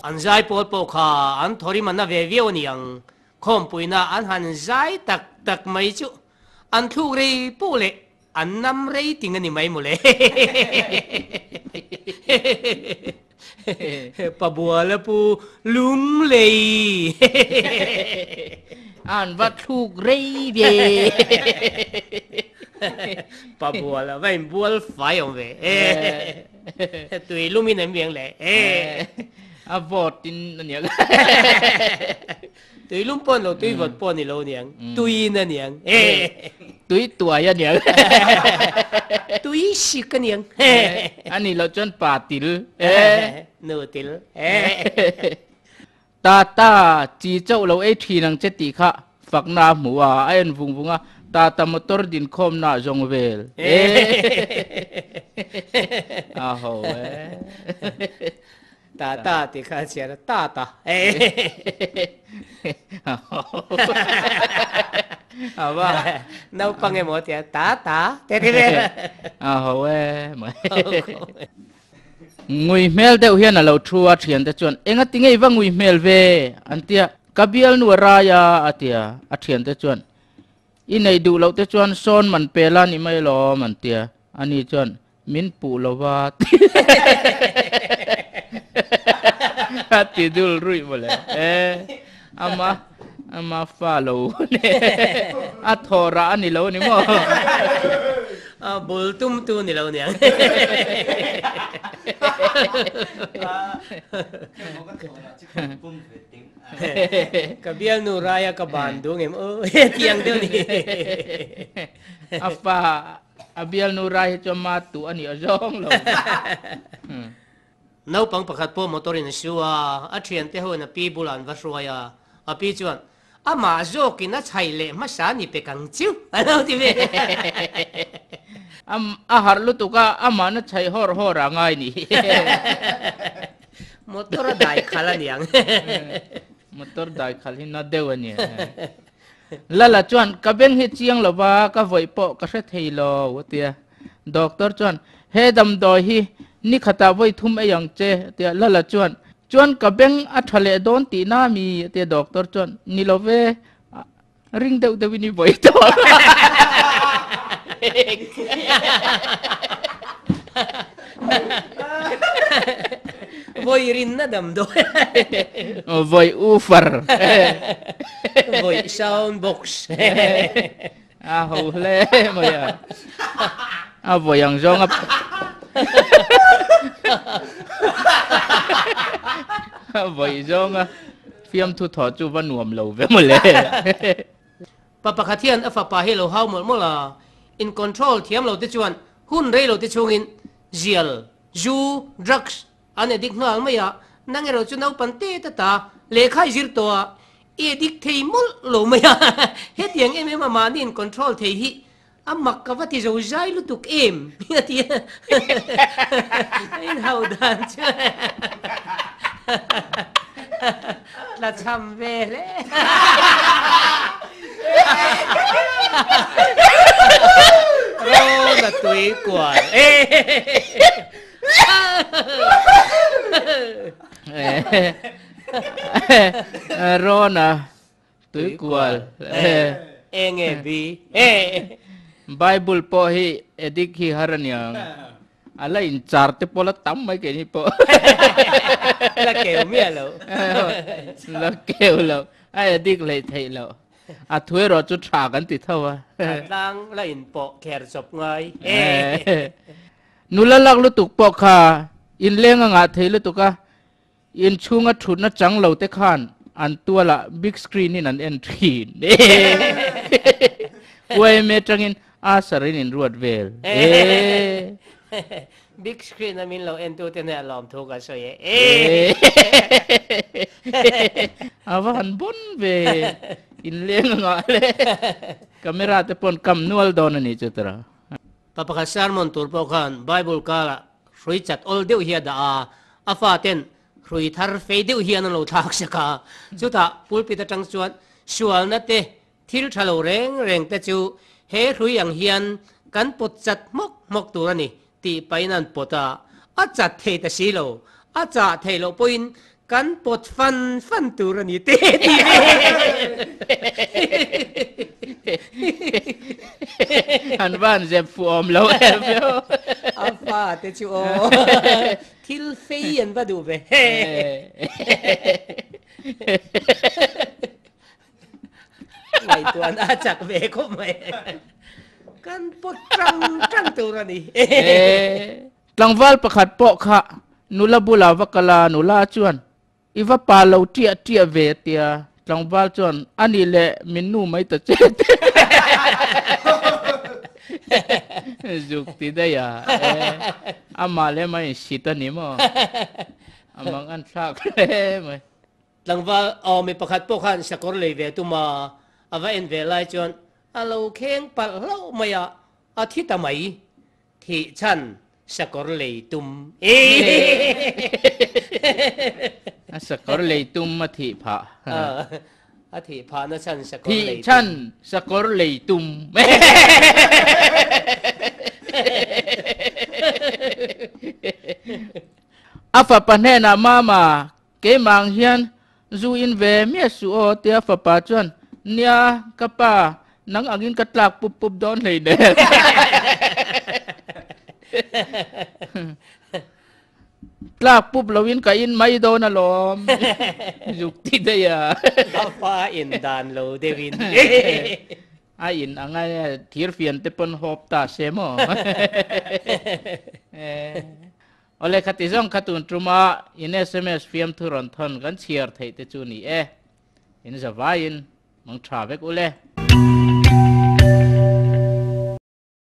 An zai pawl pawh kha an thawrim an na ve viau a ni ang. Khawmpuina an han zai tak tak mai chu an thluk rei poh leh an nam rei ting a ni mai mawle. Pabuala pu Lunglei. An va thluk rei ve. Pabuala va inbual fai awm ve. Tui lumin an viang leh e. A vote in a niang. Tui lum pawh ni lo, tui vawt pawh ni lo niang. Tui in a niang e. Tui tuai a niang. Tui sik a niang. A nih loh chuan pa til e. Nu til e. Tata, chi chauh lo ei thin ang che tih kha fakna a hmu a, a en vung vung a, Tata motor dinkhawmna ah zawng vel e. A ho e. Tata tih kha a chhiar a, Tata e. A va. Naupang emaw tia, Tata te ti vel. A ho e. Ngui hmel deuh hian a lo thu a, thiante chuan, Enga ti ngei va ngui hmel ve? an ti a. Ka bialnu a rai a, a ti a. A thiante chuan, I neih duh loh te chuan sawn man pe la ni mai lawm, an ti a. Ani chuan, Min puh lo va, a ti dul ruih mawle. E, ama, ama fa lo a thaw rah a ni lo a ni maw? A bul tum tu ni lo niang. Ka bialnu raia ka ban duh ngem aw tiang deuh ni. A fa a bialnu rai hi chuan ma tuh a nih a zawng lo. Naupang pakhat pawh motor in a su a, a thiante hoin a pi bulah an va hruai a, a pi chuan Amah zawkin a chhaih leh hmasa ni pek ang chiu a lo ti ve. A harh lutuk a, amahna chhaih hawr hawr a ngai ni. Motor a dai khalh a niang. Motor dai khalh hi na deuh a ni. Lala chuan, Ka beng hi chiang lo va, ka vawih pawh ka hre thei lo, a ti a. Doctor chuan, He damdawi hi ni khatah vawi thum ei ang che, a ti a. Lala chuan, Chuan ka beng a tha leh dawn tih na mi? A ti a. Doctor chuan, Ni lo ve, ring deuh deuhin i vawi tawh ang. Vawi rinna damdawi. Vawi ufar. Vawi sound box. A ho hle mai a. A vawi ang zawng a A vawi zawng a fiamthu thaw chu va nuam lo ve mawle. Pa pakhat hian a fapa hi lo hau mawlh mawlh a, in control thiam lo te chuan hun rei lo te chhungin zial, zu, drugs an addict nghal mai a, nang erawh chu naupan te ta ta lehkha i zir tawh a, I addict thei mawlh lo mai a, hetiang em em a mahni in control thei hi a mak ka va ti zo zai lutuk em a ti a, a inhauh dan chu tla chham ve hle. Rawn a tui kual e. Rona tuikual enge bi Bible pawh hi edik hi har aniang ala in char te pawh la tam mai ke ni pawh la keu miah lo la keu lo a edik hlei theih lo a thu erawh chu tha kan ti tho a tlang la in pawh kher chawp ngai Nula lak lutuk pawh kha inleng a ngah thei lutuk a, inchhunga thutna chang lo te khan an tualah big screen in an en thin. Uaime atangin Asar in inruat vel. Big screen a min lo en tu te hneh a lawm thu ka sawi e. A va han bon ve, inleng a ngah le. Camera te pawn kam nual dawn a nih chu tira. Pa pakhat sermon tur pawh khan Bible karah hrui chat awl deuh hi a dah a, a faten hrui thar fei deuh hian an lo thlak sak a. Chutah pulpit atang chuan sualna te, thil tha lo reng reng te chu he hrui ang hian kan pawt chat hmawk hmawk tur a ni tih pahin an pawt a, a chat thei ta si lo, a chah theih loh pawhin. Kan pawt fan fan tur a ni te ti ve. An van zep fuh awm lo em viau. A fa te chu aw thil fei an va duh ve. Ngaihtuahna a chak ve khawp mai. Kan pawt tang tang tur a ni. Tlangval pakhat pawh kha nula bulah va kal a, nula chuan, I va pa lo ṭiah ṭiah ve a tia. Tlangval chuan, A nih leh min nu mai ta che te. Zuk ti daih a, e, amah leh amah insit a ni maw? A mang an thlak hle mai. Tlangval aw mi pakhat pawh khan sakawr lei ve tum a, a va en ve lai chuan a lo kheng palh hlauh mai a, a thi ta mai. Thih chhan sakawr lei tum e. A sakawr lei tum a thih phah. A thih phahna chhan sakawr lei tum. Thih chhan sakawr lei tum. A fapa hnenah Mama, keimah ang hian zu in ve miah suh aw tia fapa chuan, Nia, ka pa, nang angin ka tlak pup pup dawn hlei nen. Tlak pup loin ka in mai dawn alawm, zuk ti daih a. A fa in dan lo deuhin. A in anga thir fian te pawn hawp ta se maw. Awle khati zawng kha tun tuma in sms fiamthu rawn thawn kan chhiar theih te chu ni e. In zavaiin mang tha vek ule.